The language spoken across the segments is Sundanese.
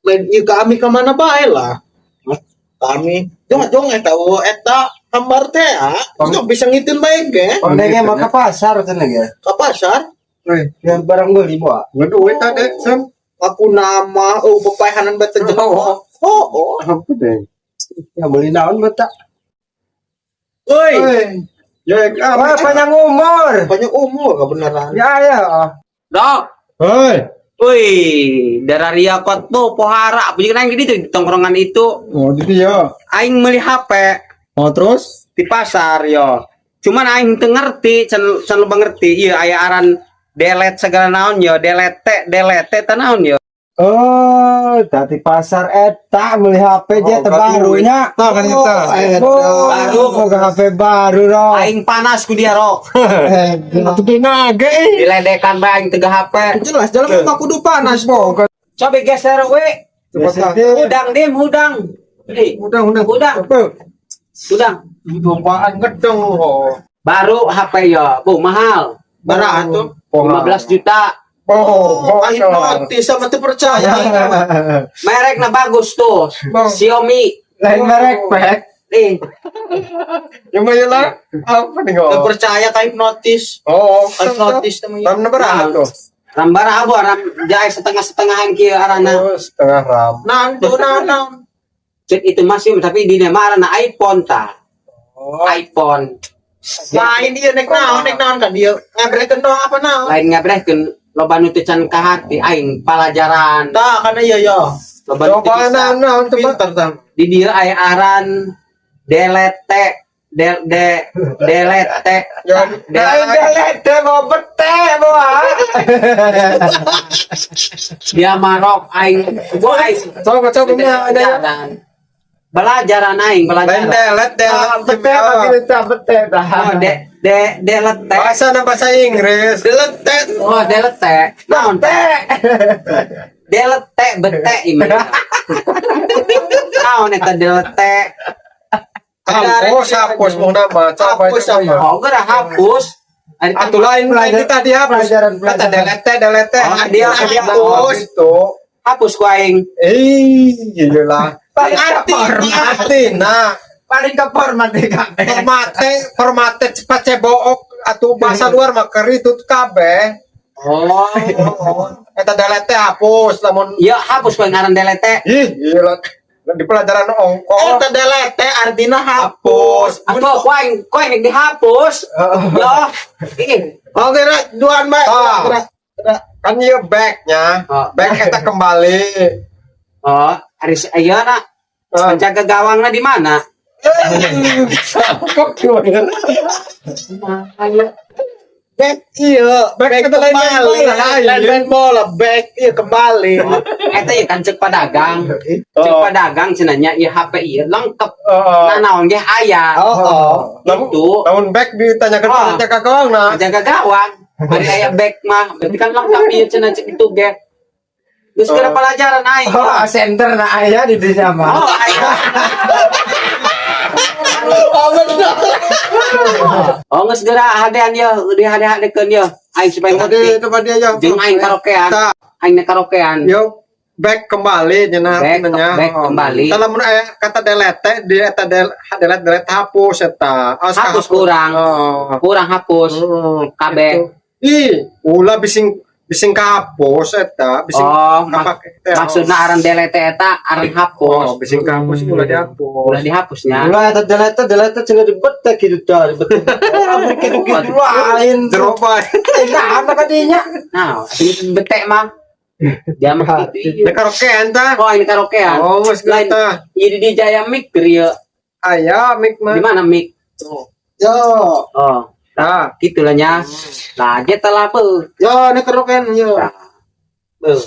Lain ieu kami ka mana bae lah. Kami jong jong eta oh, eta hambar teh ah. Jong bisa ngitin bae ge. Pandainya mah ke pasar cenah ge. Ka pasar. Weh, yang barang beli bawa. Ngeduit ada, Sam. Aku nama oh pepaehanan bete jelema. Oh, oh. Apa deh? Ya beli naon beta. Woi, Ya, Wah, panjang umur. Banyak umur kebenaran. Ya ya. Dok. Hoi. Wih, darah ria kot tuh pohara. Punya aing di ditu di tongkrongan itu. Oh, gitu ya. Aing beli HP Oh, terus? Di pasar yo. Cuman aing teu ngerti, can can loba ngerti. Iya, aya aran delete segala naon yo, delete, delete teh naon yo. Oh, tadi pasar eta beli HP dia Oh, terbarunya. Tah kan eta. Oh, Baru. Boga HP baru dong. Aing panas ku dia rok. Eh, Atuh dina ge. Diledekan bae aing teu HP. Jelas jalan mah kudu panas. Boga. Coba geser we. Coba tah. Hudang dim, hudang. Ih, Udah, udah. Hudang. Apa? Hudang. Dompaan gedeng oh. Baru HP yo, bu mahal. Bara atuh. 15 juta. Oh, Oh, hipnotis sama teu percaya. Merekna bagus tuh. Bang. Xiaomi. Lain merek pek. Nih, Yang mana lah? Apa nih Teu kok? Percaya ka hipnotis. Oh, Hipnotis temen. Tam berapa tuh? Ram bara abu ram jae setengah-setengahan kieu arana. Oh, setengah ram. Naon tuh naon naon. Cek itu masih tapi di mah arana iPhone ta. Oh, iPhone. Lain dia nek naon kan dia ngabrekeun doang apa naon. Lain ngabrehkeun loba nu teu can kahati aing palajaran. Tah kana iya ya. Loba nu teu coba bisa. naon naon coba. Pinter tah. Di dieu aya aran delete de de delete. Ya, Lain delete mau bete bawa. Dia marok aing gua aing Coba coba mah ada ya. belajaran. Belajaran aing Lain belajaran. delete delete. Bete apa kita bete dah. Oh, de de delete. Bahasa na bahasa Inggris. Delete. Oh, delete. Naon? Delete bete ieu. Naon eta delete? Hapus hapus mau nama. Coba Hapus coba apa? ya. Oh, geura hapus. Ari Atuh lain lain kita dihapus. Pelajaran, Kata pelajaran. delete delete. Oh, dia dia hapus. itu. Hapus ku aing. Eh, gila. Paling Arti, Arti nah. Paling ke format deh kabeh. Formate formate cepat cebook atau bahasa luar mah keur itu kabeh. Oh. Eta delete hapus lamun Ya hapus ku ngaran delete. ih gila di pelajaran ongko. Eta delete artinya hapus. Atau ku aing dihapus. Ya. Ih. Oke, Ra, duaan bae. Ah. Ra, Ra. Kan ieu backnya. Oh. Back eta kembali. Oh, ari ayeuna Ah. penjaga gawangna di mana? Kok gimana? Back iya, Back back itu lain main kembali. bola, lain. Lain main bola, back iya kembali. Eta ya kan cek pedagang. Cek Oh. pedagang cenah nya ieu HP ieu lengkap. Oh. Nah naon ge aya. Oh, oh. Lamun Gitu. lamun back ditanyakan Oh. penjaga gawang nah. Penjaga gawang. Bari aya back mah, berarti kan lengkap ieu cenah cek itu ge. Geus geura pelajaran aing. Oh, center na aya di dinya mah. Oh, aing. Oh, bener. Oh, geus geura hadean ye, di hade-hadekeun ye. Aing supaya Coba ngerti. dia coba dia ya. Jeung aing karaokean. Tah, Aing na karaokean. yo back kembali cenah Back, artinya. back Oh. kembali. Tah lamun aya kata delete di eta delete delete hapus eta. Awas Hapus kahapus. kurang. Oh. Kurang hapus. Kabeh. Gitu. Ih, ulah bising bising kahapus eta, bising Oh, kapake teh. maksudna aran delete eta aran hapus. Oh, bising kahapus ulah dihapus. Ulah dihapusnya. Ulah eta delete delete cenah dibete kitu tah dibete. Kitu kitu lain. Jero bae. Nah, apa kadinya? Nah, ini bete mah. Dia mah gitu. Nek karaokean tah. Oh, ini karaokean. Oh, geus Lain. tah. Jadi di Jaya mic keur ieu. Aya mic mah. Di mana mic? Yo, Oh, Tah. gitu lah nya. Nah, dia telah apa? yo nek karaokean yo. Beuh.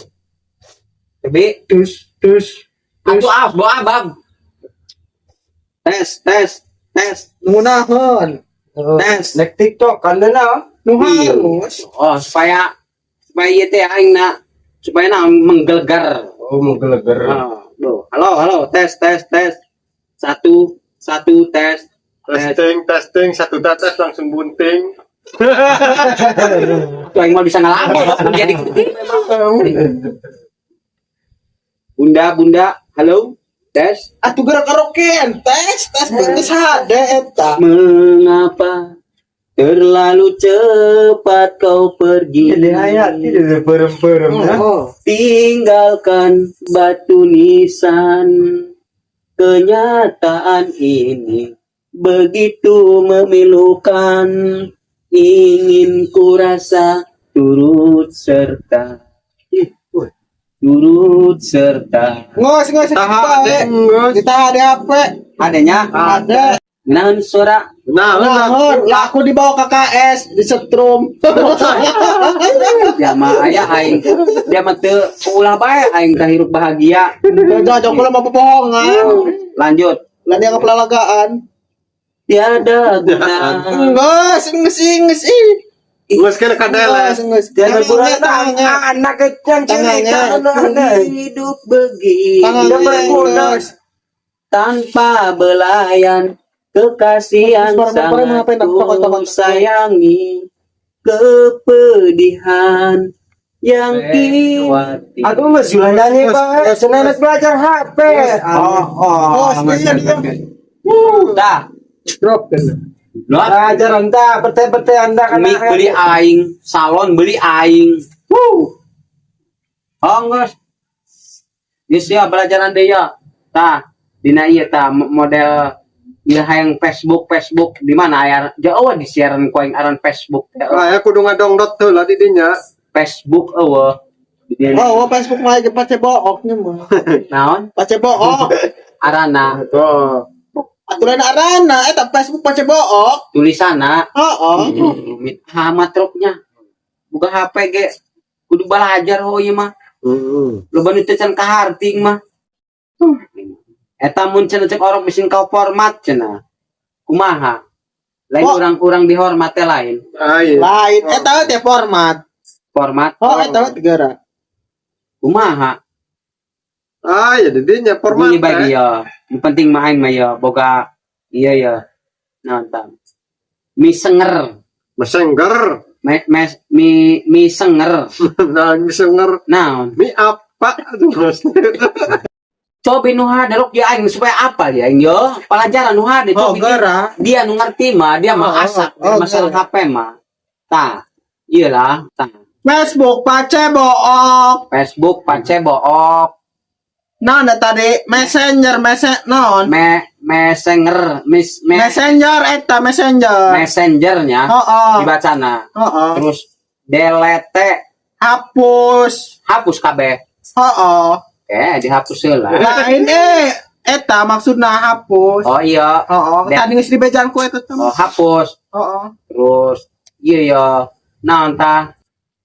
Tapi Tus tus. atuh ah, bawa abang. Tes, tes, tes, Ngunaheun. tes. Nek TikTok kan na. Nu halus. Oh, supaya supaya ieu teh aing na supaya na menggelegar. Oh, menggelegar. Oh, duh. Halo, halo, tes, tes, tes. Satu, satu, tes. Tes. Testing testing satu tes langsung bunting. Tuh aing mah bisa ngelamun jadi memang. Bunda, bunda, halo, tes. Atuh gerak karaokean, tes tes geus hade eta. Mengapa terlalu cepat kau pergi? Jadi hayati jadi perem-perem ya. Oh. Tinggalkan batu nisan. Kenyataan ini begitu memilukan. Ingin ku rasa turut serta. Turut serta. Ngos ngos Taha, kita deh. Kita ada HP. Adanya Ada. naon suara? Nah, nah. Nah, lah aku dibawa KKS disetrum. Ya mah aya aing. Dia mah teu ulah bae aing teh hirup bahagia. Jauh kula mah bohongan. Lanjut. Lah dia kepelalagaan. Tiada guna. Geus geus geus ih. Geus kena kadeles. Geus geus. Tiada guna Tangannya, anak kecil Tangannya. cerita Hidup begini Tangannya berguna. geus. tanpa belayan kekasih yang Suara motornya sangat ngapain? ku Takut, takut. sayangi, kepedihan yang kini. Aku nggak sudah nyanyi pak. Senang belajar HP. Oh, oh. Oh, iya dia. Dah. Drop kan. Loh, Belajar anda, pete-pete anda kan. Mik beli aing, salon beli aing. Wuh. Oh, geus. Geus ya belajaran deui ya. Tah, dina ieu tah model ieu hayang Facebook Facebook di mana aya jauh di siaran ku aing aran Facebook teh. Ah, ya kudu ngadongdot tuh lah di dinya. Facebook eueuh. Di dieu. Oh, oh, Facebook mah ge pace booknya mah. Naon? Pace book. Arana Tuh. Aturan arana eta Facebook pace book. Tulisanna. Heeh. Rumit amat truknya. Buka HP ge kudu belajar oh ieu mah. Heeh. Loba nu teu can kaharti mah. Eta mun cenah cek orang bisin kau format cenah. Kumaha? Lain Oh. orang-orang dihormat teh lain. Ah, iya. Lain eta teh format. Format. Oh, eta teh gara. Kumaha? Ah, ya di dinya format. Bunyi bae ya. Yang penting mah aing mah ya boga iya ya. Naon tah? Mi senger. Mesengger. Me, me, mi mi senger. Nah, mesenger. Naon? Mi apa? Aduh, Mas. Cobi nu hade rok ya aing supaya apa ya aing yo? Pelajaran nu hade Oh, cobi gara. dia nu ngerti mah, dia mah Oh, asak oh, masalah gara. HP mah. Tah, iyalah, tah. Facebook pace book. Facebook pace book. Nah, ada tadi Messenger, non. Me messenger, mis me, Messenger eta Messenger. Messengernya Oh, oh. dibacana. Oh, oh. Terus delete. Hapus. Hapus kabeh. Oh, oh. Oke, dihapus heula. Lain eta maksudna hapus. Oh iya. Oh, oh. Tadi geus dibejaan ku eta teh. Oh, hapus. Oh, oh. Terus iya ya. Naon tah?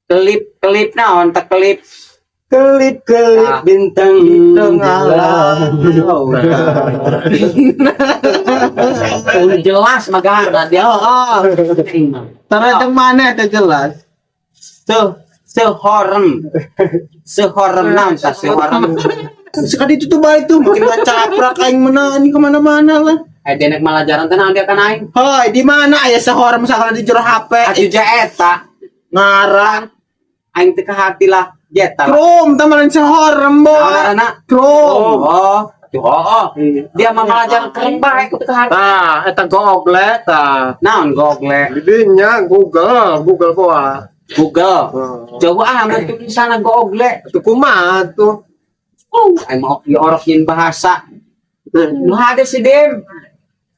Kelip kelip naon tah kelip? Kelip-kelip Ah. bintang Di tengah Oh. Udah jelas magana dia. Oh, oh. Ternyata mana teh jelas. Se sehorem. Sehorem naon tah sehorem? Sekali itu tuh baik tuh makin ngacaprak aing menang ini kemana-mana lah. Eh denek malah jaran teh naon dia kan aing? Hoi, di mana aya sehorem sakala di jero HP? Atuh ja eta. Ngarang. Aing teu kahati lah jeta lah. Chrome, tamaran sehorem Naon boy. ngaranna? Chrome. Oh, oh, oh. Dia mah malah jalan keren bae ku teu kahati. Tah, eta google tah. Naon google? Di dinya Google, Google boa. Google. Oh. Jauh amat tulisanna google. Atuh kumaha tuh? Aing mau ieu orok nyin bahasa. Nu hade si Dem.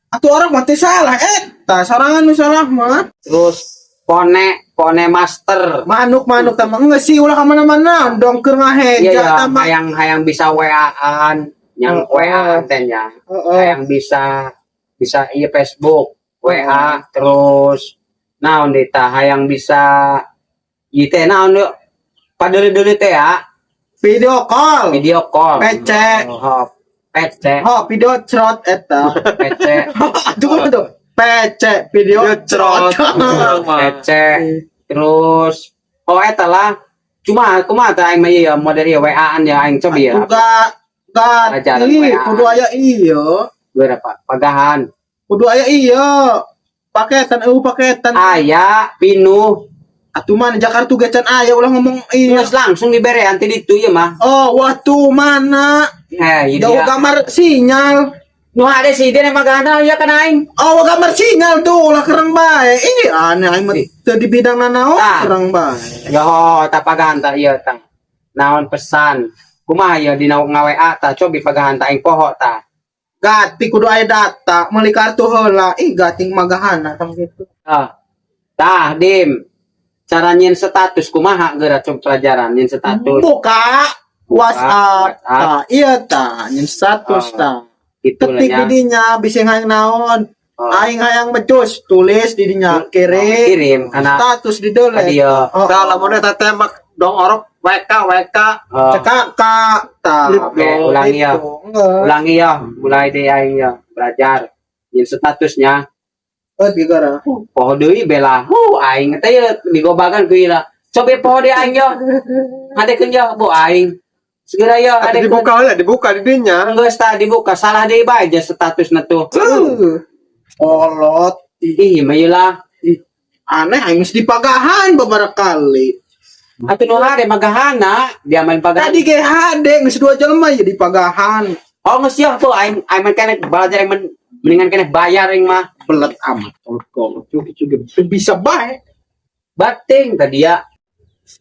Atuh orang mah teu salah eta, sorangan nu salah mah. Terus pone pone master. Manuk manuk tama geus sih ulah ka mana-mana dong keur ngaheja Iya ya, tama. hayang hayang bisa WA-an, yang Oh, oh. WA-an teh nya. Heeh. Hayang bisa bisa iya Facebook, WA terus naon deui tah hayang bisa ieu teh naon deui? Padeuli-deuli teh ya, Video call. video call. PC. Oh, PC, Oh, video crot eta. PC, Aduh kumaha tuh? PC video crot. PC. Terus oh eta lah. Cuma kumaha tah aing mah ieu model ieu WA-an ya aing coba ya. Buka Ajaran ganti WA. kudu aya iya. Berapa? Pagahan. Kudu aya iya. Paketan eueuh paketan. Aya pinuh. Atuh mana Jakarta ge can aya, ulah ngomong iya. Geus langsung diberean ti ditu ieu mah. Oh, waktu mana? Eh, ieu Jauh dia. Gambar sinyal. Nu hade si dia magahana ya kan aing. Oh, gambar sinyal tuh ulah kereng bae. Ini aneh aing mah teu di bidang nanaon Ah. kereng bae. Yo, tah pagahan tah ieu tah. Naon pesan? Kumaha ieu dina nga-WA tah, cobi pagahan tah, aing poho tah. Gati kudu aya data, meuli kartu heula. Ih, gating magahana tong gitu. Ah. Tah, Dim. Cara nyieun status kumaha geura, coba pelajaran nyieun status. Buka WhatsApp. WhatsApp. Tah, iya tah, nyen status Ah, tah. Gitu lah Ketik nya. di dinya bisa hayang naon. Oh. Aing hayang becus, tulis di dinya, kirim. Kirim kana Status di dole. ka dieu. Oh, Tah, lamun eta tembak dong orok WK WK. Oh. Cekak ka tah. Oke, ulangi ya. Gitu. Enggak. Ulangi ya, mulai deh aing ya belajar nyieun statusnya. Eh, bigara. Poho deui bela. Hu, aing teh ye digobagan ku ieu lah. Coba poho deui aing yo. Ngadekeun yo, bu aing. Segera yo Atuh ngadekeun. dibuka lah, dibuka di dinya. Geus tah dibuka, salah deui bae je statusna tuh. Kolot. Ih, Ih, mah ieu lah. Ih. Aneh aing geus dipagahan beberapa kali. Atuh nu hade magahana, dia main pagahan. Tadi ge hade geus dua jelema ya dipagahan. Oh, geus ya tuh aing aing mah keneh belajar, aing mendingan keneh bayar aing mah. Belet amat kolot. Juga bisa bae. Bating tadi ya.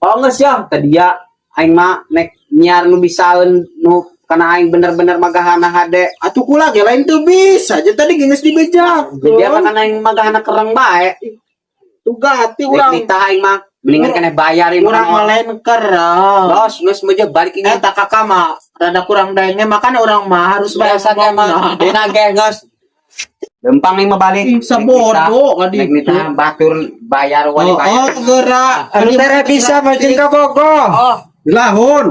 Oh, geus ya tadi ya aing mah nek nyiar nu bisaeun nu kana aing bener-bener magahana hade. Atuh kula ge lain teu bisa. Je tadi ge geus dibejak. Jadi apa kana aing magahana kereng bae. Tuh gati Rek urang. nitah aing mah mendingan keneh bayar aing Urang mah mah. lain kereng. Bos, geus mah balik ingat. Eta kakak mah rada kurang daengnya, makanya orang mah harus bayar. Biasa ge mah dina ge geus. Lempang aing mah balik. Ih, sabodo ka Rek ditu. nitah batur bayar wali Oh, bayar. oh gerak. Anu tere bisa mah jeung ka Bogor. Oh, Lahun.